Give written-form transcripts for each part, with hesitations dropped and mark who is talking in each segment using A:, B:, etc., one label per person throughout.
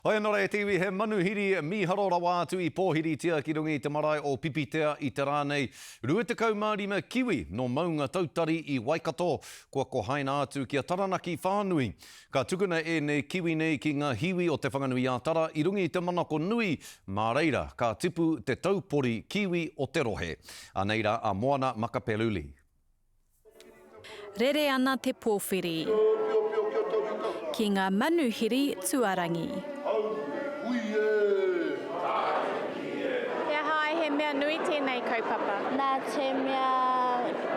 A: Hoi anō rā e te iwi, he manuhiri mīharo rawa atu i pōhiritia ki runga i te marae o Pipitea i te rā nei. 25 kiwi nō Maungatautari i Waikato kua kohaina atu ki a Taranaki whānui. Ka tukuna ēnei kiwi nei ki ngā hiwi o Te Whanganui-ā-Tara i runga i te manako nui, mā reira ka tipu te taupori kiwi o te rohe. Anei rā a Moana Makapelu-Lee.
B: Rere ana te pōwhiri. Ki ngā manuhiri tuarangi.
C: He aha ai he mea nui tēnei kaupapa?
D: Nā te mea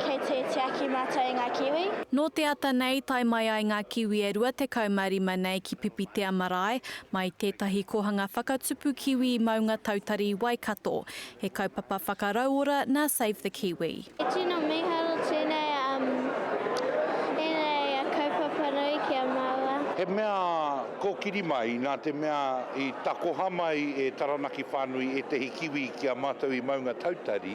D: kei te tiaki mātou i ngā kiwi.
B: Nō te ata nei tae mai ai ngā kiwi e 25 nei ki Pipitea Marae, mai tētahi kohanga whakatupu kiwi i Maungatautari, Waikato. He kaupapa whakarauora nā Save the Kiwi.
D: He tino mīharo tēnei tēnei kaupapa nui ki a māua.
E: He mea kōkiri mai nā te mea i takoha mai e Taranaki whānui ētehi kiwi ki a mātou i Maungatautari,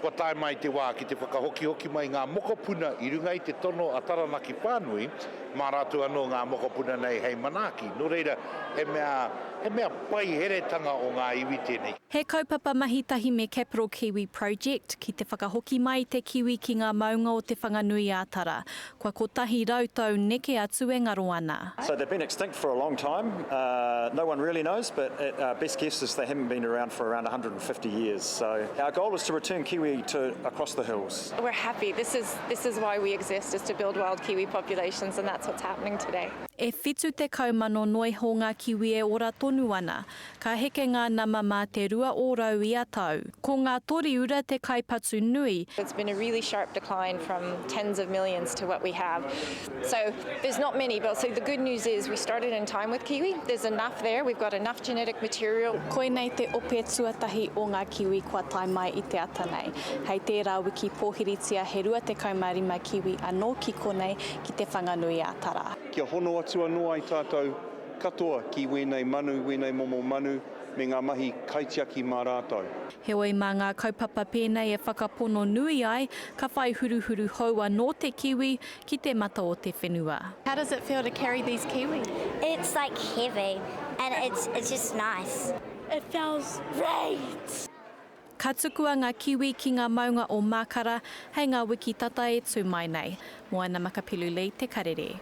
E: kua tae mai te wā ki te whakahokihoki mai ngā mokopuna i runga i te tono a Taranaki whānui, mā rātou anō ngā mokopuna nei hei manaaki. Nō reira, he mea, he mea paiheretanga o ngā iwi tēnei.
B: He kaupapa mahi tahi me Capital Kiwi Project ki te whakahoki mai i te kiwi ki ngā maunga o Te Whanganui-ā-Tara, kua 100 tau neke atu e ngaro ana.
F: So they've been extinct for a long time, no one really knows but our best guess is they haven't been around for around 150 years. So our goal is to return kiwi to across the hills.
C: We're happy, this is this is why we exist is to build wild kiwi populations and that's what's happening today.
B: E 70,000 noiho ngā kiwi e ora tonu ana, Ka heke ngā nama mā te 2% ia tau. Ko ngā toriura te kaipatu nui.
C: It's been a really sharp decline from tens of millions to what we have. So there's not many, but so the good news is we started in time with kiwi. There's enough there, we've got enough genetic material.
B: Koinei te ope tuatahi o ngā kiwi kua tae mai i te ata nei. Hei tērā wiki pōhiritia he 25 kiwi anō ki konei ki Te Whanganui-a-Tara.
G: Kia hono atu anō ai tātou Katoa ki wēnei manu, wēnei momo manu, me ngā mahi kaitiaki mā rātou.
B: Heoi mā ngā kaupapa pēnei e whakapono nui ai, ka whai huruhuru hou anō te kiwi ki te mata o te whenua.
C: How does it feel to carry these kiwi?
D: It's like heavy and it's it's just nice.
H: It feels great!
B: Ka tukua ngā kiwi ki ngā maunga o Mākara hei ngā wiki tata e tū mai nei. Moana Makapilu Lee, Te Karere.